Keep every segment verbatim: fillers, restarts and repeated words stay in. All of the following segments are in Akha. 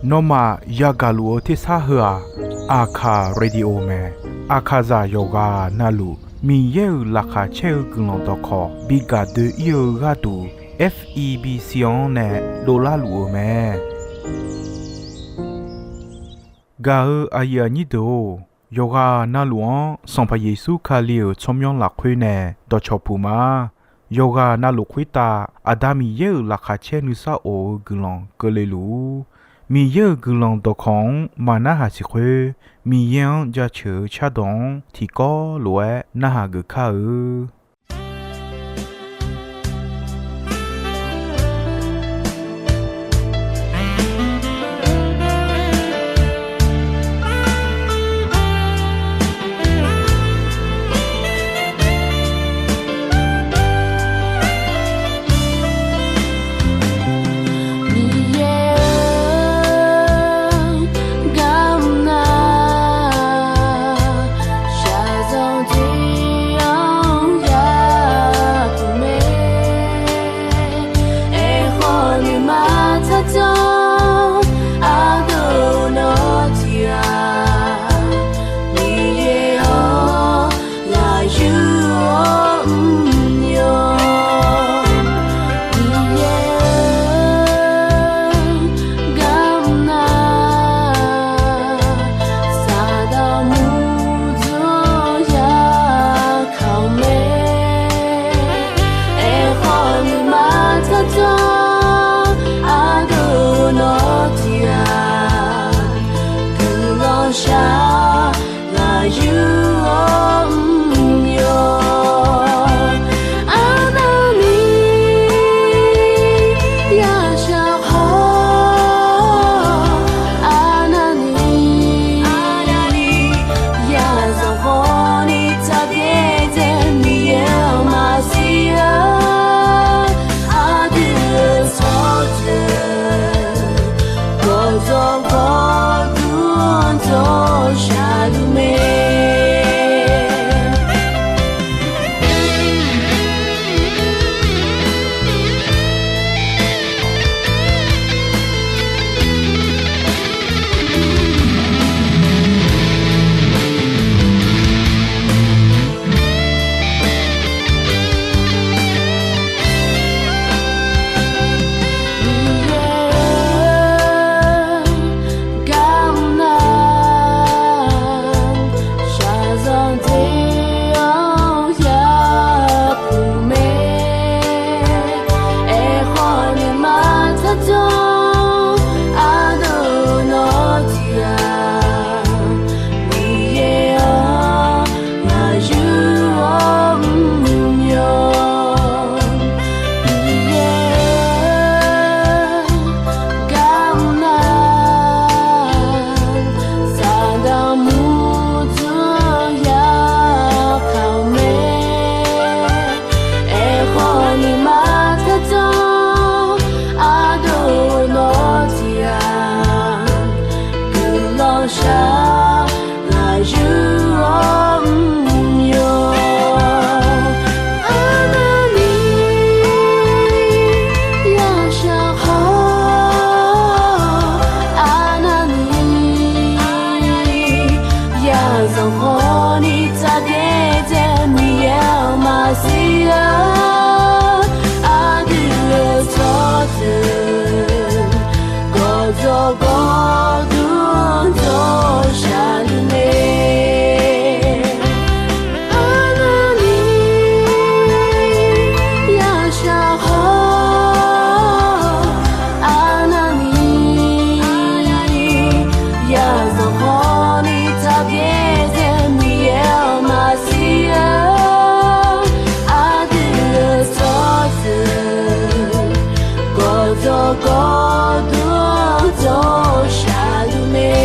Nawmaf yagaq luf-eu tersar heu-aq, Aqkaq Radio mae. Aqkaqzaq yawqghaq navluf Miqyaer-euq laqkhaq caer-eu guiqlanq dawqkawq bi gaq doe-ir-eu gharduq, F E B C-anr nae dovlar luf-euq mae. Gaq-eu aqyuif aqnyir deuq-or, yawqghaq navluf-anr Sanqpaq Yeqsur Kali-euq tsawrmyanr lafkhoer nae dawqcawq puq ma. Yawqghaq navluf khoertav Aqda Miqyaer-euq laqkhaq caer nuisar of-eu guiqlanq keuvle luf-ur. Miqyaer-euq guiqlanq dawqkawq-anr maqnarhaq siq khoer, Miqyaer-anr jaceuq-eu cardawq-anr tiqkawv lof-aer narhaq geuf kar-eu. Miqyaer-or, garmr nar, shaqzanq tiq-anr yapuq mae. Aerkhawf nuima tsardzanr ardov nawr tiq-aq, Miqyaer-or, lafyur-awr mrnya. Miqyaer-or, garmr nar, Saqdaq murdzanr-anr yakaq-eu mae. Aerkhawf nuima tsardzanr ardov nawr tiq-aq, guiqlanq shar lafyur-awr mrnya. Arnavni yashaq khawf, arnavni yazanq khawfni tsaqbyaer dzae Miqyaer-anr maqsiq-a. Aqdui-euq tsawrjeuq gawqdzawq gawqdmr-anr dzawr shaqluf mae. Miqyaer-or, garmr nar, shaqzanq tiq-anr yapuq mae. Aerkhawf nuima tsardzanr ardov nawr tiq-aq, Miqyaer-or, lafyur-awr mrnya. Miqyaer-or, garmr nar, Saqdaq murdzanr-anr yakaq-eu mae. Aerkhawf nuima tsardzanr ardov nawr tiq-aq, guiqlanq shar lafyur-awr mrnya. Arnavni yashaq khawf, arnavni yazanq khawfni tsaqbyaer dzae Miqyaer-anr maqsiq-a. Aqdui-euq tsawrjeuq gawqdzawq gawqdmr-anr dzawr shaqluf mae. Arnavni yashaq khawf, arnavni yazanq khawfni tsaqbyaer dzae Miqyaer-anr maqsiq-a. Aqdui-euq tsawrjeuq gawqdzawq gawqdmr-anr dzawr shaqluf mae.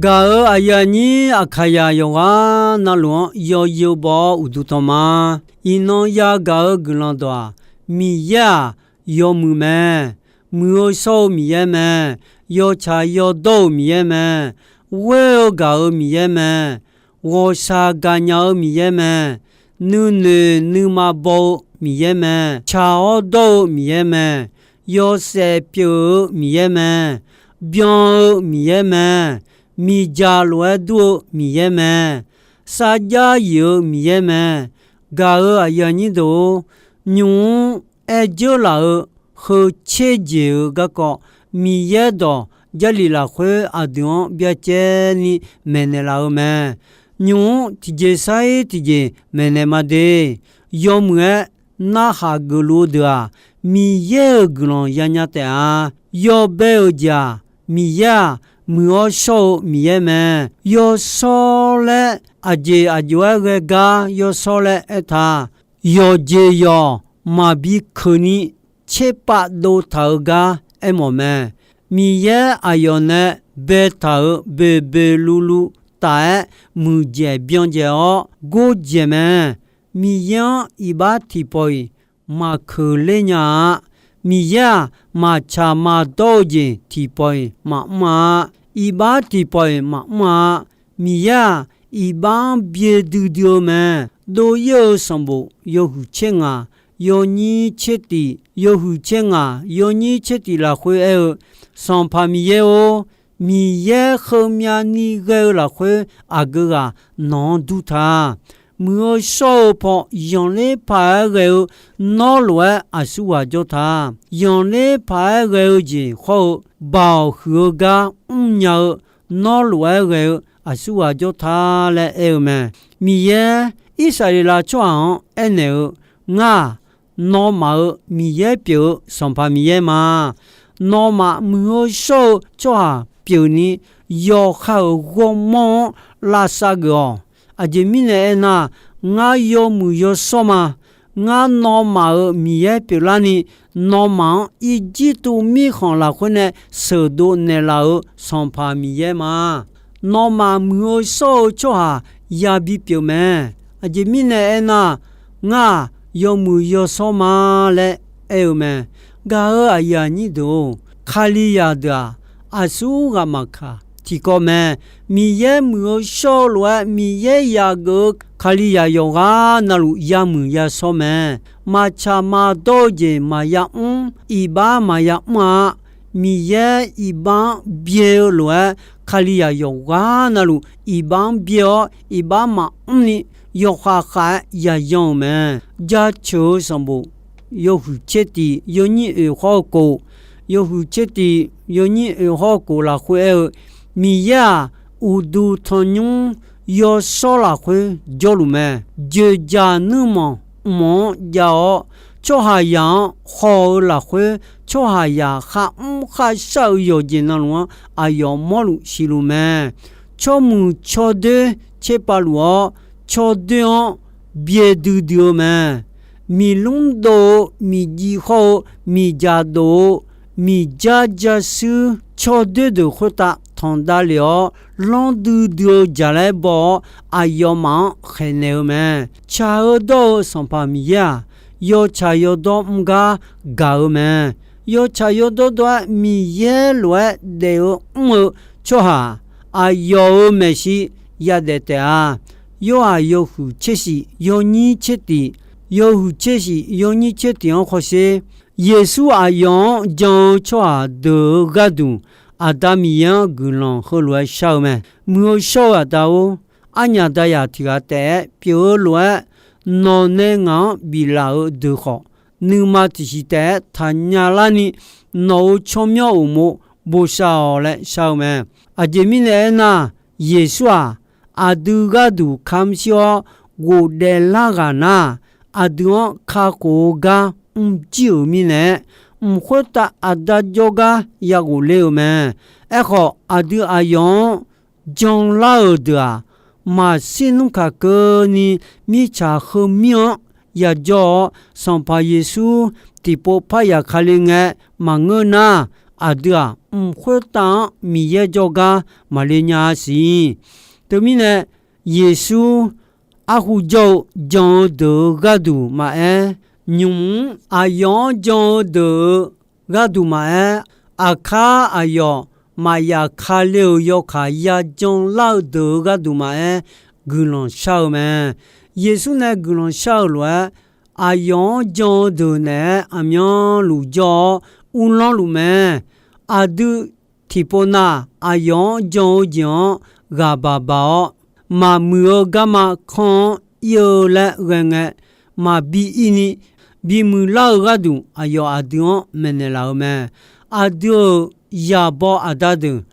Gaq-euq aqyuif aqnyir Aqkaqyaq yawqghaq navluf-anr yawzeu baw-awr uqduq tanq ma. Iqnan yagaq-eu guiqlanq dawq-aq, Miqyaer-aq yawmuiq mae. Muiq-eu shawr-eu Miqyaer mae. Yawtsaq yawdawr-euq Miqyaer mae. Ghoer-eu gaq-euq Miqyaer mae. Ghawqshaq gaqnya-eu Miqyaer mae. Nuinoeq nuima baw-eu Miqyaer mae. Tsaq-awr dawr-eu Miqyaer mae. Yawshaef pyeuf-eu Miqyaer mae. Byan-eu Miqyaer mae. Miqdzaq lof-aer dur-eu Miqyaer mae. Sarjax yif-eu Miqyaer mae. Gaq-euq aqyuif aqnyir deuq-or, nymq-mr aer dzeur laf-eu heu tser jeq-euq garkawv, Miqyaer dawq Jarlif lafkhoer aqdui-anr byacaevni maeqnaeq laf-eu mae. Nymq-mr tiqjeq sar-ir tiqjeq maeqnaeq ma de. Yawmuiq-aer narhaq geufluf-eu deuq-aq, Miqyaer-euq guiqlanq yanya taef-a. Yawbae-euq jeq-aq, Miqyaer-aq muiq-awr shawr-eu Miqyaer mae. Yawshawr laer aqjeq aqjox-aer ghae gar yawshawr laer aertaq. Yawqjeq yawq maqbi keuqni tserpav dov taq-eu gar aermawf mae. Miqyaer aqyawf nae baetaq-euq boeqboeq luvluv taf-aer muiqdzaeq byan dzaeq-awr gordzaeq mae. Miqyaer-anr iqbax tiqpawf-iq maqkeuq ler nya-a. Miqyaer-aq, maqtsaq maqdawr-eu jeq tiqpawf-iq maqmr-a. Iqbax tiqpawf-iq maqmr-a. Miqyaer-aq, iqbax-anr byae duidui-eu mae. Dov-ir-eu sanqbof yawhuiq tser ngaq, yawnyir tser tiq, yawhuiq tser ngaq, yawnyir tser tiq lafkhoer aer-eu, Sanqpaq Miqyaer-or, Miqyaer heumyav ni ghae-eu lafkhoer aqgeu ghaq nawq-anr dur ta. Muiq-eu shawr-eu paw zanqler paq-aer ghae-eu nawr lof-aer aqsurghaq jawr ta. Zanqler paq-aer ghae-eu jeq khawr-eu, Baoq huiq-eu gar mrnya-eu nawr lof-aer ghae-eu aqsurghaq jawr ta laer aer-eu mae. Miqyaer Irsaqleqlav tsawrhaq-anr aernaeq-eu, Ngar-aq, nawmaf-euq Miqyaer pyeuf-eu Sanqpaq Miqyaer ma. Nawmaf muiq-eu shawr-eu tsawrhaq pyeufni, yawqha-euq ghawrmawr-anr lavsav geuf-awq. Aqjeq mirnae aernar, ngar yawmuiq yawshawr ma. Ngar nawmaf-euq Miqyaer pyeuflarni, nawmaf-anr Irjirtuv mirkhanq lafkhoer nae sheuqdov naeqlaf-euq Sanqpaq Miqyaer ma. Nawmaf muiq-eu shawr-eu tsawrhaq yabi pyeuf mae. Aqjeq mirnae aernar, ngar-aq, yawmuiq yawshawr ma laer aer-eu mae. Gaq-euq aqyuif aqnyir deuq-or, Kalizaq deuq-aq, aqsurghaq maqkaq tiqkawv mae. Miqyaer muiq-eu shawr-eu lof-aer Miqyaer yaqgeuf-eu Kalizaq yawqghaq navluf yamuiq yashawr mae. Maqtsaq maqdawr-eu jeq maqya mr, iqbax maqya mr-a. Miqyaer iqbax-anr byae-eu lof-aer, Kalizaq yawqghaq navluf iqbax-anr byae-awr, iqbax maqmr ni yawkhav khav-aer yayan-euq mae. Jaceuq-eu sanqbof yawhuiq tser tiq yawnyir oeq khawr-eu kof, yawhuiq tser tiq yawnyir oeq khawr-eu kof lafkhoer aer-eu, Miqyaer-aq, uqduq tanqnymr yawshawr lafkhoer jawrluf mae. Dzoeqdzaq nuirmanq mq-anr jav-awr, tsawrhaqzaq-anr haw-eu lafkhoer, tsawrhaqzaq kharmr kharshar-eu yawqjeq navluf-anr aqyawf mawrluf siqluf mae. Tsawrmuiq tsawrdoer tserpav luf-awr, tsawrdoer-anr byae duidui-eu mae. Miqlmr dov-eu, miqjiv khawr-eu, miqdzaq dof-eu, miqjar jarshuir tsawrdoer deuq khoertav tanqdav lef-awr, lanr duidui-eu jaqlaer baw-awr, aqyawfmaf-anr khaeqnaeq-eu mae. Tsaq-eu dawr-eu Sanqpaq Miqyaer-aq, yawtsaq yawdawr mr gar gaq-eu mae. Yawtsaq yawdawr dawr-aer Miqyaer lof-aer daef-eu mr-eu tsawrhaq, aqyawf-euq maeqshi yadaef taef-a. Yorhaq yawhuiq tser shif yawnyir tser tiq, yawhuiq tser shif yawnyir tser tiq-anr hawsher. Yeqsur aqyawf-anr jan-eu tsawrhaq deuq-euq gharduq, Aqda Miqyaer-anr guiqlanq heulof-aer shar-eu mae. Muiq-eu shawr-eu Aqda-or, arnyaf dayaq tiq ghaq taef-aer pyeuf-eu lof-aer, nawq nae ngaq-anr biflaf-eu deuq khawf, nuima tiqsiq taef-aer taqnya larni, nawq-euq tsawrmyanr uqmov bosav-awq laer shar-eu mae. Aqjeq mirnae aernar, Yeqsur-aq, aqdui gharduq kamq shir-awr ghofdaef lar ghaq nar, aqdui-anr kakhof-eu gar mrjir-euq mirnae-aer, mq khoertav Aqda jawrgar ya ghofler-eu mae. Aerkhawf, aqdui aqyawf-anr janlar-euq deuq-aq, maqshir nmr kaq keuvni mirtsaq heumir-anr yajawr-awr, Sanqpaq Yeqsur tiqpov parya Kali ngae maqngeur nar, aqdui-aq, mq khoertav-anr Miqyaer jawrgar maqle nya siq. Teumirnae, Yeqsur arhu jawr-eu jan-eu deuq-euq gharduq maqaer, nymq-mr aqyawf-anr jan-eu deuq-euq gharduq maqaer, aqkar aqyawf maqyaf ka le-euq yawkaq ya janlar-eu deuq-euq gharduq maqaer, guiqlanq shar-eu mae. Yeqsur nae guiqlanq shar-eu lof-aer, aqyawf-anr jan-eu deuq naeq-aer aqmyanluf jawr-awr uvlanr luf mae. Aqdui tiqpov nav aqyawf-anr jan-eu jeq-anr ghaq baq baq-awr, maqmuiq-eu garma kanr-anr ir-eu laer ghae ngae, maqbi ir ni bimuiq lar-eu gharduq aqyawf aqdui-anr maeqnaeq laf-eu mae. Aqdui-euq yaqbaw aqda deuq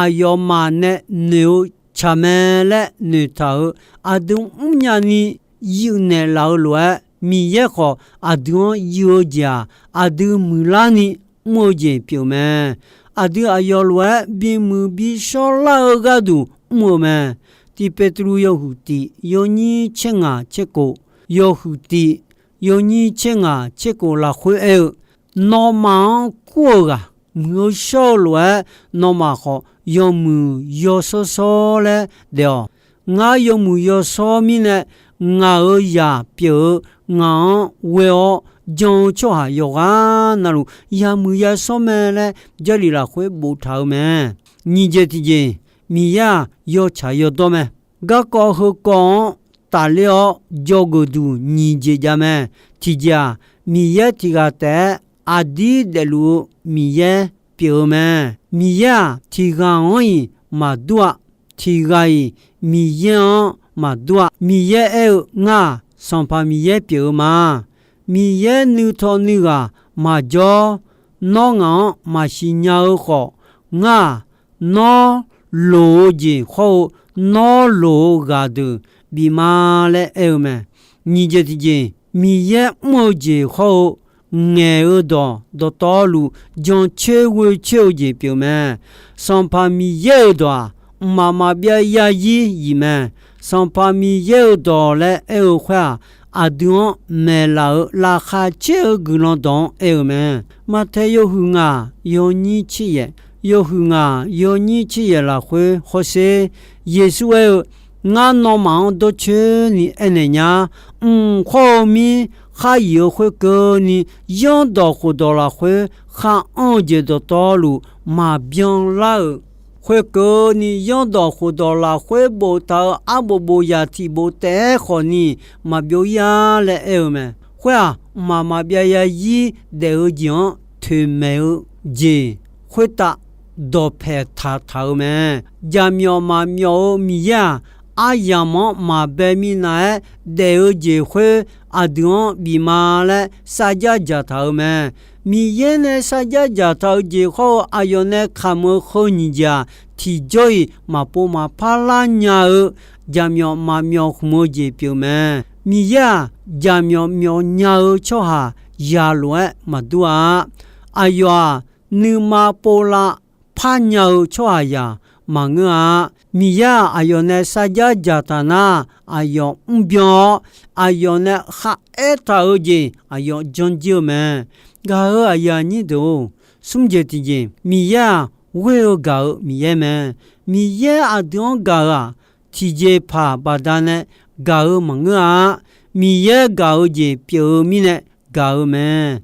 aqyawfmaf nae noeq-eu tsaq mae laer noeqtaq-euq, aqdui mrnya ni yuif naeq laf-eu lof-aer, Miqyaer khawf aqdui-anr yuif-eu jeq-aq, aqdui muiqlar ni mr-eu jeq pyeuf mae. Aqdui aqyawf lof-aer bimuiq bishawr lar-eu gharduq mr-eu mae. Tiq Beqtuvluv yawhuiq tiq yawnyir tser ngaq tser kof, yawhuiq tiq yawnyir tser ngaq tser kof lafkhoer aer-eu, nawmaf-anr kur-euq ghaq muiq-eu shawr-eu lof-aer, nawmaf khawf yawmuiq yawshawr shawr laer daef-awq. Ngar yawmuiq yawshawr mirnae, ngaq-euq zaq pyeuf-eu ngaq-anr ghoe-awr jan-eu tsawrhaq yawqghaq navluf yamuiq yashawr mae laer Jarlif lafkhoer boftaq-eu mae. Nyiq jeq tiqjeq, Miqyaer-aq yawtsaq yawdawr mae. Garkawv heukawv-anr tafler-awr dzawgeuf duq nyiq jeq jav mae. Tiqjeq-aq, Miqyaer tiq ghaq taef-aer aqdir daefluf-eu Miqyaer pyeuf-eu mae. Miqyaer-aq tiq ghaq-anr-iq maqdur-a. Tiq ghaq-iq Miqyaer-anr maqdur-a. Miqyaer aer-eu, Ngar-aq Sanqpaq Miqyaer pyeuf-eu ma. Miqyaer nuitaw nuighaq maqjawr, nawr ngaq-anr maqsiq nya-eu khawf, ngar-aq nawr loq-eu jeq hawr-eu, nawr loq-eu ghaq deuq bif ma laer aer-eu mae. Nyiq jeq tiqjeq, Miqyaer mr-eu jeq hawr-eu, ngaeq-eu dawq dawqtawvluf jancoer ghoecoer-eu jeq pyeuf mae. Sanqpaq Miqyaer-euq dawq-aq, mqmaq maqbyav yarzir yif mae. Sanqpaq Miqyaer-euq dawq laer aer-eu khoer-aq, aqdui-anr maeqlaf-euq laqkhaq caer-eu guiqlanq dawq-anr aer-eu mae. Maqtaeq yawhuiq ngaq yawnyir tser yaef, yawhuiq ngaq yawnyir tser yaef lafkhoer hawsher, Yeqsur aer-eu, Ngar nawmaf-anr dawrcoeni aernaeq nya. Mq hawr-eu mir khar yif-eu khoerkeuvni, zanrdawq khofdawq lafkhoer khar anr-eu jeq dawqtawvluf maqbyan lar-euq khoerkeuvni, zanrdawq khofdawq lafkhoer boftaq-euq arbof bofzaq tiq bof taef-aer khawfni maqbyov ir-a laer aer-eu mae. Khoer-aq, mqmaq maqbyav yarzir daef-eu jeq-anr toeqmaeq-eu jeq khoertav dawqpaeq taqtaq-eu mae. Jaqmyawf maqmyawf-eu Miqyaer-aq, aryamq-anr maqbae minav-aer daef-eu jeq khoer aqdui-anr bif ma laer sarjax dzaqtaq-eu mae. Miqyaer nae sarjax dzaqtaq-eu jeq hawr-eu aqyawf nae kamq-eu heu nyiq jeq-aq, tiqjawr-iq maqpov maqpar lar nya-eu jaqmyawf maqmyawf khmq-eu jeq pyeuf mae. Miqyaer-aq, jaqmyawf myawf nya-eu tsawrhaq zaq lof-aer maqdur-a. Aqyawf-aq, nuima povlav par nya-eu tsawrhaqzaq maqngeur-a. Miqyaer-aq, aqyawf nae sarjax dzaqtaq nar, aqyawf mrbyan-awr, aqyawf nae kharaer taq-eu jeq aqyawf janjir-eu mae. Gaq-euq aqyuif aqnyir deuq-or, smr jeq tiqjeq, Miqyaer-aq, ghoer-eu gaq-eu Miqyaer mae. Miqyaer aqdui-anr gaq-euq-aq, tiqjeqpaq baqdanae gaq-eu maqngeur-a. Miqyaer gaq-eu jeq pyeuf-eu mirnae gaq-eu mae.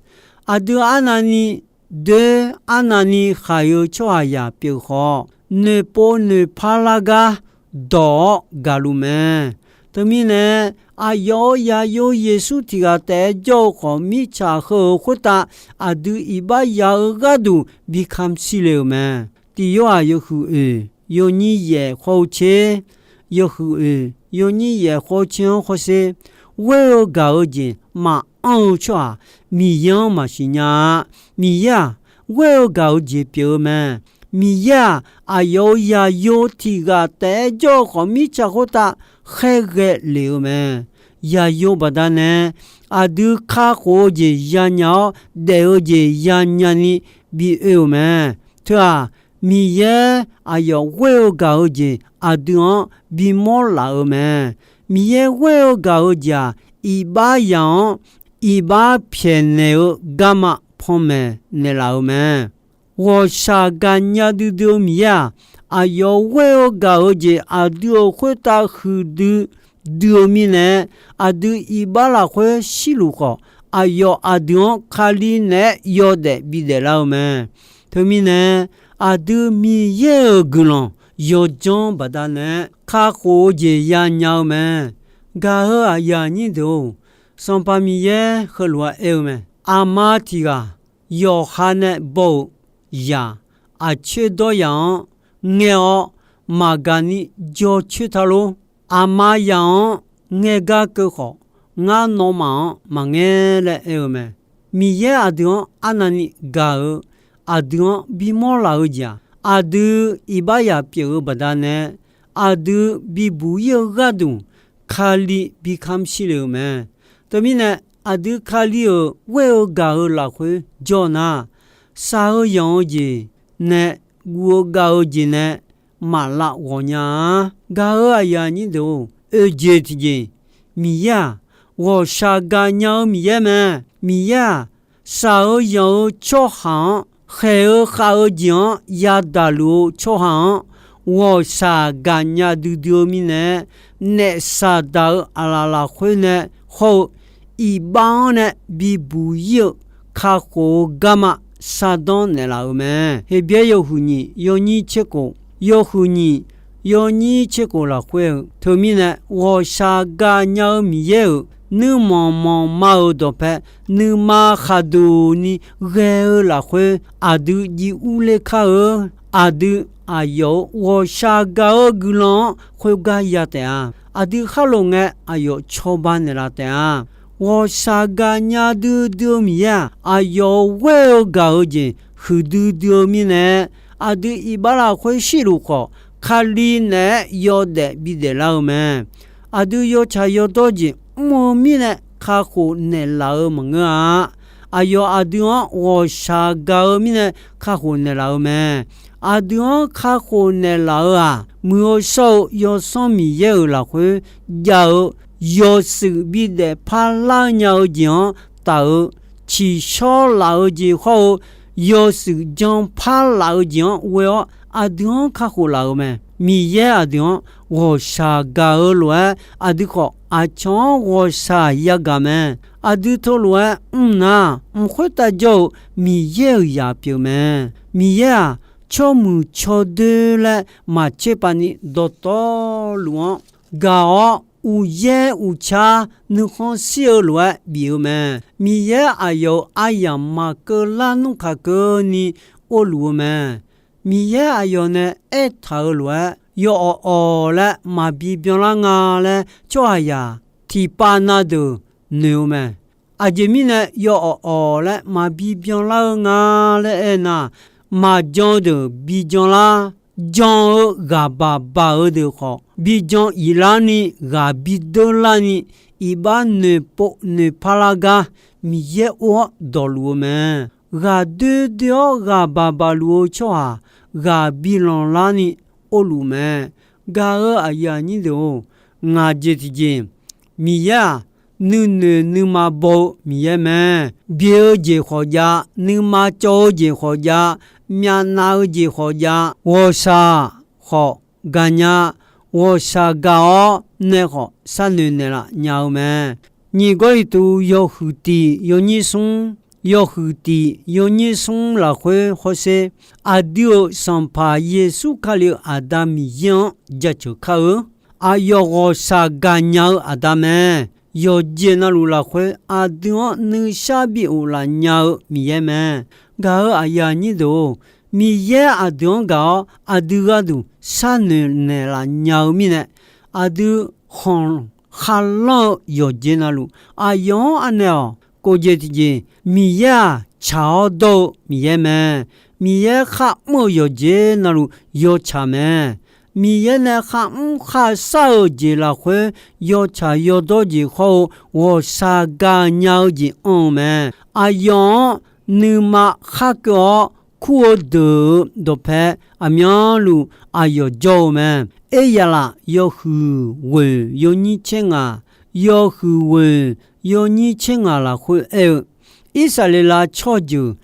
Aqdui arnavni doer arnavni khaq-eu tsawrhaqzaq pyeuf khawf, noeqpov noeqpar lar gar dawq-awr gaqluf mae. Teumirnae, aqyawf-euq zaqyo Yeqsur tiq ghaq taef-aer jawr-eu khawf, mirtsaq heu-euq khoertav aqdui iqbax ya-eu gharduq bi kamq shir le-euq mae. Tiq Yorhaq yawhuiq oeq yawnyir yaef hawr-eu tser, yawhuiq oeq yawnyir yaef hawr-eu tser-anr hawsher, ghoer-eu gaq-eu jeq maqanr-eu tsawrhaq Miqyaer-anr maqsiq nya-a. Miqyaer-aq, ghoer-eu gaq-eu jeq pyeuf-eu mae. Miqyaer-aq, aqyawf-euq zaqyo tiq ghaq taef-aer jawr-eu khawf, mirtsaq khoertav khaerghae lef-eu mae. Zaqyo baqdanae aqdui kakhof-eu jeq yanya-awr, daef-eu jeq yanya ni bi oe-euq mae. Teu-aq, Miqyaer aqyawf ghoer-eu gaq-eu jeq aqdui-anr bimawr laf-eu mae. Miqyaer ghoer-eu gaq-eu jeq-aq, iqbax zaq-anr iqbax pyaeqnaeq-eu garma panmaeq naeqlaf-eu mae. Ghawqshaq gaqnya duidui-eu Miqyaer-aq, aqyawf ghoer-eu gaq-eu jeq aqdui-euq khoertav huiqdui dui-eu mirnae, aqdui iqbax lafkhoer shirluf khawf, aqyawf aqdui-anr Kali naeq-aer yawdaef bidaef lar-eu mae. Teumirnae, aqdui Miqyaer-euq guiqlanq yawdzanr baqdanae kakhof-eu jeq yanya-eu mae. Gaq-euq aqyuif aqnyir deuq-or, Sanqpaq Miqyaer heulof-aer aer-eu mae. Aqma tiq ghaq yawqha nae baw-euq zaq aqcoer dawryaq-anr ngae-awr maqgaq ni jawr coer ta lor. Aqma zaq-anr ngae gar keuv khawf, ngar nawmaf-anr maqngaer laer aer-eu mae. Miqyaer aqdui-anr arnavni gaq-eu, aqdui-anr bimawr laf-eu jeq-aq, aqdui iqbax zaq pyeuf-eu baqdanae, aqdui bibuq ir-eu gharduq Kali bi kamq shir le-euq mae. Teumirnae, aqdui Kali-euq ghoer-eu gaq-eu lafkhoer jawr nar, shaq-eu yanq-eu jeq nae guv-eu gav-eu jeq nae maqlav ghawqnya-a. Gaq-euq aqyuif aqnyir deuq-or, oeq jeq tiqjeq, Miqyaer-aq, ghawqshaq gaqnya-eu Miqyaer mae. Miqyaer-aq, shaq-eu yanq-eu tsawrhaq-anr, khaeq-eu khav-eu jeq-anr yadaq luf-eu tsawrhaq-anr, ghawqshaq gaqnya duidui-eu mirnae, naef Saqdaq-euq aqlaf lafkhoer nae hawr-eu iqbax-anr nae bibuq ir-eu kakhof-eu garma shardanr naeqlaf-euq mae. Heqbyaer yawhuiq nyiq yawnyir tser khof, yawhuiq nyiq yawnyir tser khof lafkhoer-eu, teumirnae ghawqshaq gaqnya-eu Miqyaer-euq nuirmanq manq ma-euq dawqpae nuima khaqduq ni ghae-eu lafkhoer aqdui jiv urler kar-eu. Aqdui aqyawf-euq ghawqshaq gaq-eu guiqlanq-anr khoergar ya taef-a. Aqdui khar lof ngae aqyawf cawba naeqlaf taef-a. Ghawqshaq gaqnya duidui-eu Miqyaer-aq, aqyawf-euq ghoer-eu gaq-eu jeq huiqdui dui-eu mirnae, aqdui iqbax lafkhoer shirluf khawf, Kali naeq-aer yawdaef bidaef lar-eu mae. Aqdui yawtsaq yawdawr jeq mr-eu mirnae kakhof naeqlaf-eu maqngeur-a. Aqyawf aqdui-anr ghawqshaq gaq-eu mirnae kakhof naeqlaf-eu mae. Aqdui-anr kakhof naeqlaf-eu-aq, muiq-eu shawr-eu Yawsanr Miqyaer-euq lafkhoer jav-eu yawshuif bidaef parlar nya-eu jeq-anr taf-eu tsiqshawr laf-eu jeq hawr-eu, yawshuif jan parlaf-eu jeq-anr ghoe-awr aqdui-anr kakhof laf-euq mae. Miqyaer aqdui-anr ghawqshaq gaq-eu lof-aer, aqdui khawf aqcawq-anr ghawqshaq yagaq mae. Aqdui teulof-aer mr nar, mq khoertav jawr-eu Miqyaer-euq zaq pyeuf mae. Miqyaer-aq, tsawrmuiq tsawrdoer laer maqtser pav ni dawqtawvluf-anr gaq-awr, uqyaer uqcar nuikhanr shir-eu lof-aer bif-eu mae. Miqyaer aqyawf-euq aryamq maqkeuv lar nmr kaq keuvni orluf-eu mae. Miqyaer aqyawf nae aertaq-eu lof-aer, yawawq awq laer maqbi byanlar nga laer tsawrhaqzaq tiqpav na deuq noeq-eu mae. Aqjeq mirnae yawawq awq laer maqbi byanlar-eu nga laer aernar, maqjan-eu deuq bi janlar, jan-eu ghaq baq baq-eu deuq khawf, bi jan iflarni ghaq bi deurlarni, iqbax noeqpov noeqpar lar gar Miqyaer or-awr dawqluf-eu mae. Ghaq doer doer-awr ghaq baq baq luf-eu tsawrhaq ghaq bi lanqlarni orluf mae. Gaq-eu aqyuif aqnyir deuq-or, ngaq jeq tiqjeq, Miqyaer-aq, nuinoeq nuima baw-eu Miqyaer mae. Byeq-eu jeq khawf jav, nuima cawv-eu jeq khawf jav, myavnav-eu jeq khawf jav, ghawqshaq khawf gaqnya, ghawqshaq gaq-awr nae khawf sharnoeq naeqlaf nya-eu mae. Nyiq Gawrliqtu yawhuiq tiq yawnyir smr, yawhuiq tiq yawnyir smr lafkhoer hawsher, aqdui-euq Sanqpaq Yeqsur Kali-euq Aqda Miqyaer-anr jaceuq kar-eu. Aqyawf ghawqshaq gaqnya-eu Aqda mae. Yawqjeq navluf lafkhoer aqdui-anr nuishar bi of laf nya-eu Miqyaer mae. Gaq-eu aqyuif aqnyir deuq-or, Miqyaer aqdui-anr gaq-awr aqdui gharduq sharnoeq naeqlaf nya-eu mirnae, aqdui khanq kharlanr-eu yawqjeq navluf aqyawf-anr anaeq-awq. Kof jeq tiqjeq, Miqyaer-aq, tsaq-awr dawr-eu Miqyaer mae. Miqyaer kharmr-eu yawqjeq navluf yawtsaq mae. Miqyaer nae kharmr kharshar-eu jeq lafkhoer yawtsaq yawdawr jeq hawr-eu ghawqshaq gaqnya-eu jeq anr-eu mae. Aqyawf-anr nuima khar keuv-awr kur-eu deuq-euq dawqpae aqmyanluf aqyawf jawr-eu mae. Eryaqlaf yawhuiq ghoeq yawnyir tser ngaq, yawhuiq ghoeq yawnyir tser ngaq lafkhoer aer-eu, Irsaqleqlav tsawrjeuq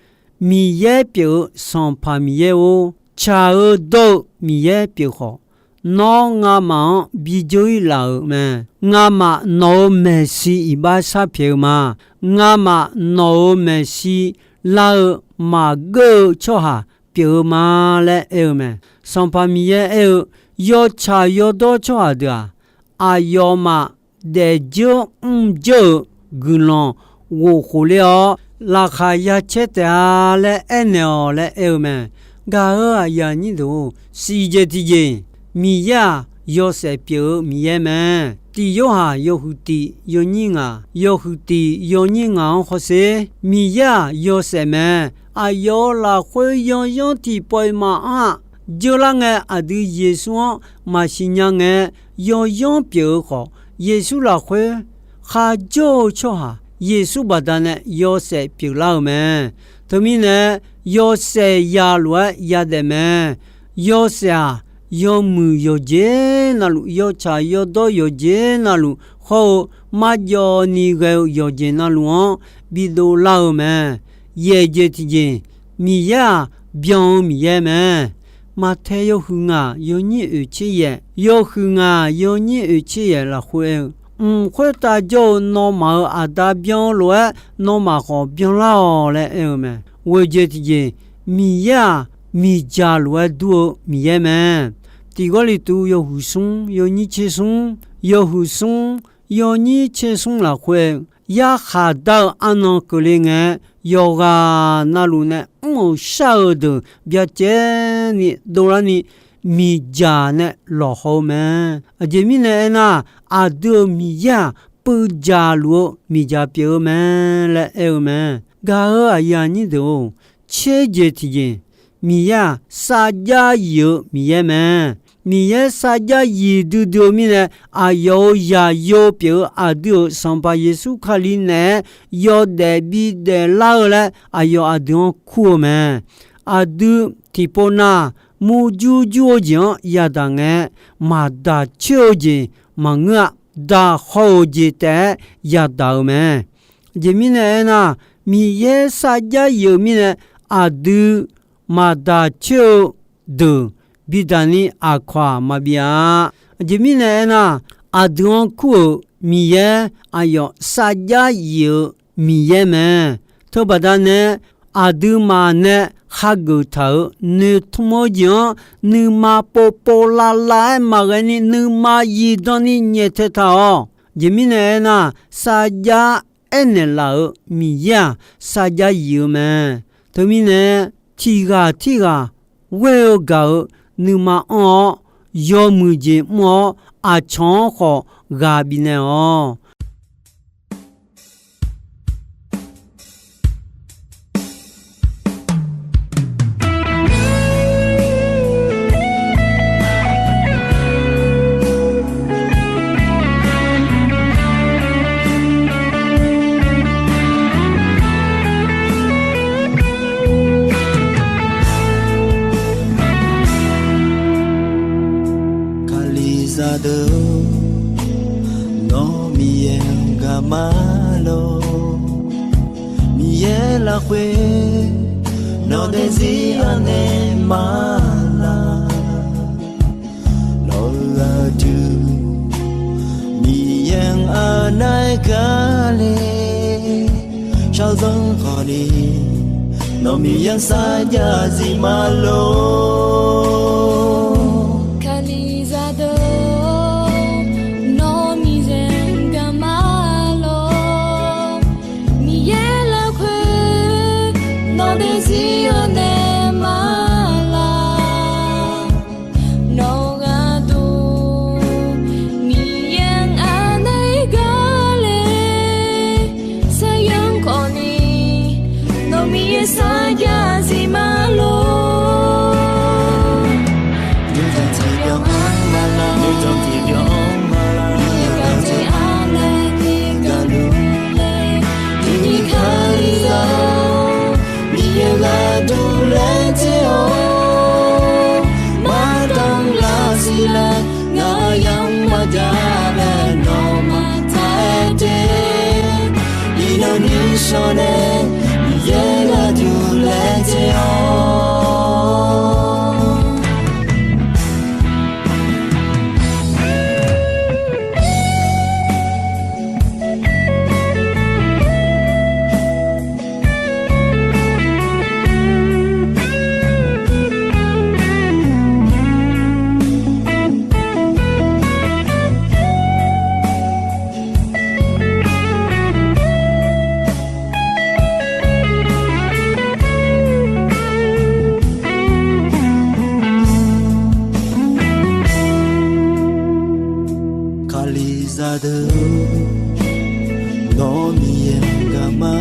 Miqyaer pyeuf-eu Sanqpaq Miqyaer-or, tsaq-eu dawr-eu Miqyaer pyeuf khawf, nawr ngamaf-anr bijawr-ir laf-euq mae. Ngamaf nawq-euq maeqshi iqbax sharpyaeq-eu ma. Ngamaf nawq-euq maeqshi lar-eu maqgeur-eu tsawrhaq pyeuf-eu ma laer aer-eu mae. Sanqpaq Miqyaer aer-eu, yawtsaq yawdawr tsawrhaq deuq-aq, aqyawfmaf daefdzeur mrdzeur-euq guiqlanq ghof khof ler-awr, laqkhaq ya caer taef-a laer aernaeq-awq laer aer-eu mae. Gaq-euq aqyuif aqnyir deuq-or, siqjeq tiqjeq, Miqyaer-aq, yawshaef pyeuf-eu Miqyaer mae. Tiq Yorhaq yawhuiq tiq yawnyir ngaq, yawhuiq tiq yawnyir ngaq-anr hawsher. Miqyaer-aq, yawshaef mae. Aqyawf-euq lafkhoer yanyanr tiqpawf-iq maqanr-aq, dzeur lar ngae, aqdui Yeqsur-anr maqsiq nya ngae, yawyanr pyeuf-eu khawf, Yeqsur lafkhoer kharjawr-eu tsawrhaq Yeqsur baqdanae yawshaef pyeuflar-euq mae. Teumirnae, yawshaef yalof-aer yadaef mae. Yawshaef-aq, yawmuiq yawqjeq navluf, yawtsaq yawdawr yawqjeq navluf hawr-eu, marjawv ni ghae-eu yawqjeq navluf-anr bidov lar-eu mae. Yaeq jeq tiqjeq, Miqyaer-aq, byan-eu Miqyaer mae. Maqtae yawhuiq ngaq yawnyir oeqtser yaeq, yawhuiq ngaq yawnyir oeqtser yaeq lafkhoer aer-eu, mq khoertav jawr-eu nawmaf-euq Aqda byan-eu lof-aer, nawmaf khawf byanlar-awq laer aer-eu mae. Ghoeq jeq tiqjeq, Miqyaer-aq, miqdzaq lof-aer dur-eu Miqyaer mae. Tiq Gawrliqtu yawhuiq smr yawnyir tser smr, yawhuiq smr yawnyir tser smr lafkhoer aer-eu, yarkhaq dar-eu arnan keuvle ngae, yawqghaq navluf nae mr-euq shar-eu deuq byacaevni dovlarni, miqdzaq nae lawqhaw-eu mae. Aqjeq mirnae aernar, aqdui-euq Miqyaer-aq, puivdzaq luf-eu miqdzaq pyeuf-eu mae laer aer-eu mae. Gaq-euq aqyuif aqnyir deuq-or, tser jeq tiqjeq, Miqyaer-aq, sarjax yif-eu Miqyaer mae. Miqyaer sarjax yif duidui-eu mirnae, aqyawf-euq zaqyo pyeuf-eu aqdui-euq Sanqpaq Yeqsur Kali naeq-aer yawdaef bidaef lar-eu laer aqyawf aqdui-anr kur-eu mae. Aqdui tiqpov nav murjur jur-eu jeq-anr yadaq ngae, maqdaq coer-eu jeq maqngeur-a. Daq haw-euq jeq taef-aer yadaq-eu mae. Aqjeq mirnae aernar, Miqyaer sarjax yif-eu mirnae, aqdui maqdaq coer-eu deuq bidaq ni aqkawq-aq maqbif-a. Aqjeq mirnae aernar, aqdui-anr kur-euq Miqyaer aqyawf sarjax yif-eu Miqyaer mae. Teubaqda nae aqduimaf nae hageuf taq-euq noeqtmq-eu jeq-anr nuima povpov lavlav-aer maqghae ni nuima zifdan ni nyaeftaeq taq-awq. Aqjeq mirnae aernar, sarjax aernaeq laf-euq Miqyaer-aq, sarjax yif-eu mae. Teumirnae, tiqghaq tirghaq ghoer-eu gaq-euq nuima anr-awr, yawmuiq jeq mr-awr, aqcawq-anr khawf ghaq bifnaeq-awq. Kalizaq deuq, nawr Miqyaer gaq ma lor. Miqyaer lafkhoer nawq daefzir anaeq ma la. Nawq-eu gharduq Miqyaer-anr anaeq gaq le. Shaqzanr khawfni nawq Miqyaer sarjax zif ma lor. Kalizaq deuq, nawr Miqyaer gaq ma lor. Miqyaer lafkhoer nawq daefzir anaeq ma la. Nawq gharduq Miqyaer-anr anaeq gaq le. Saqyanr khawfni nawq Miqyaer sarjax zif ma lor. Nuijan tiqbyan-anr ma la, nuijan tiqbyan-anr ma la, Miqyaer gaq tser anaeq ni gaq luf le. Tiqnyiq Kalizaq-or, Miqyaer gharduq laer tser-awr, mardanr lar siq laer, ngaq yamq maqjav laer nawmaf taq-aer te. Iqnan nuishawr nae Miqyaer gharduq laer Aqlizaq deuq, nawr Miqyaer gaqma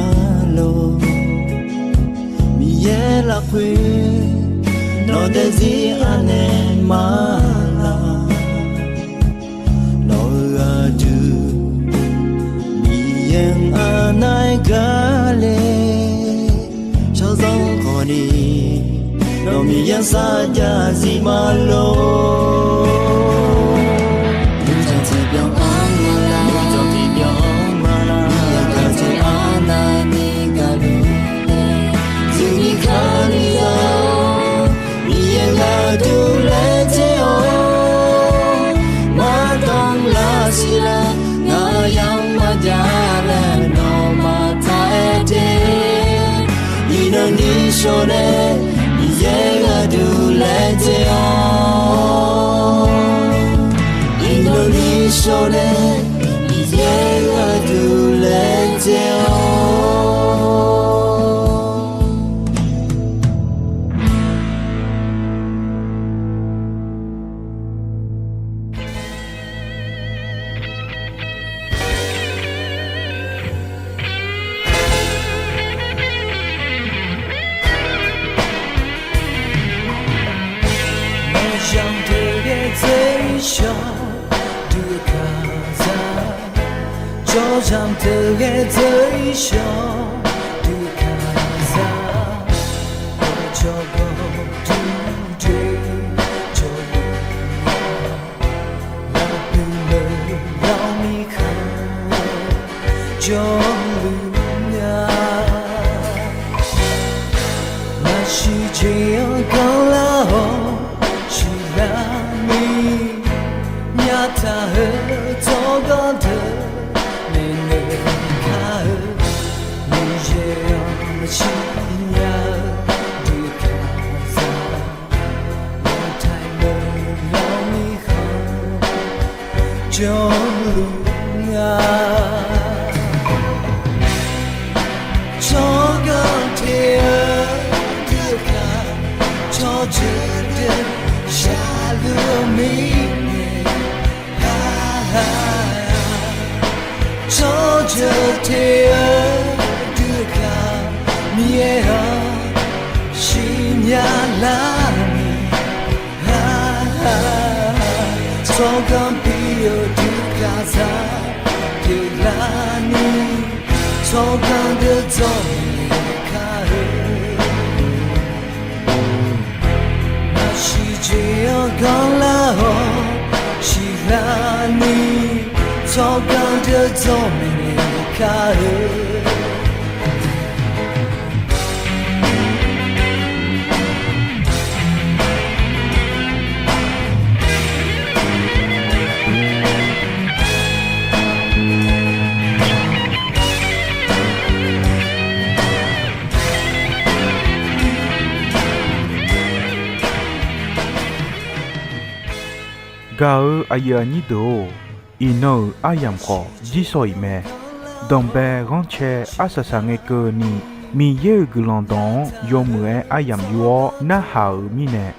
lor. Miqyaer lafkhoer nawq daefzir anaeq ma laq. Nawq-euq aqdui Miqyaer-anr aqnav-aer gar le. Shawrzanr khawfni nawq Miqyaer-anr sarjax zif ma lor. Nuijanq tiqbyan-anr ma laq, nuijanq tiqbyan-anr ma laq, Miqyaer gaqjeq arnavni gaqluf-eu, zuifni kali-awr Miqyaer gharduq laejae-awr, mardanr lar siqlar, ngaq yamq maqjav laer nawmaf taq-aer te. Iqnan ni shawr nae Miqyaer gharduq laejae-awr, iqnan ni shawr nae Miqyaer gharduq laejae-awr. Maqzanq deuq ghae dzeur-ir shawr dui kaqzaq, jawrzanq deuq ghae dzeur-ir shawr dui kaqzaq, jawrgawr duq doe jawrluf-a, lafpuq lawq lawq mirkhanq jawrluf nga. Maqsiq jeq-anr ganrlar-awr siqlar ni, nyaftaq-eu tsawrganr deuq maeqnaeq kar-eu, Miqyaer-anr maqsiq nya-eu dui kaqzaq, lawqtaiq lawq lawq mirkhanq jawrluf nga. Tsawrganr te-eu dui kaq, tsawrjeuq deuq shaqluf-eu mirnae, tsawrjeuq te-eu dui kaq, Miqyaer-anr siqnya lar ni, tsawrganr pir-eu dui kaqzaq pyeuflar ni, tsawrganr deuq dzawr maeqnaeq kar-eu, maqsiq jeq-anr ganrlar-awr siqlar ni, tsawrganr deuq dzawr maeqnaeq kar-eu. Gaq-eu aqyuif aqnyir deuq-or, iqnan-euq aryamq khawf jirsawq iq mae. Danqbae ghanrcae arsaq saqngae keuvni, Miqyaer-euq guiqlanq dawq-anr yawmuiq-aer aryamq yur-awr narhaq-euq mirnae,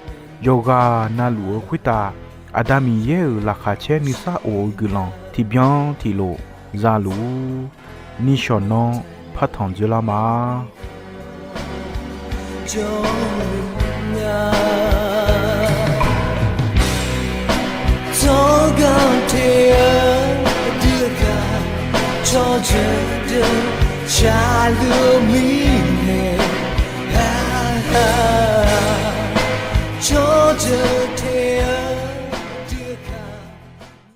yawqghaq navluf-eu khoertav Aqda Miqyaer-euq laqkhaq caer nuisar of-eu guiqlanq tiqbyan tiqlof zaluf-ur. Nishawq nanr partanq dzoerlar ma. Tsawrganr te-eu dui kaq, tsawrjeuq deuq shaqluf-eu mirnae, tsawrjeuq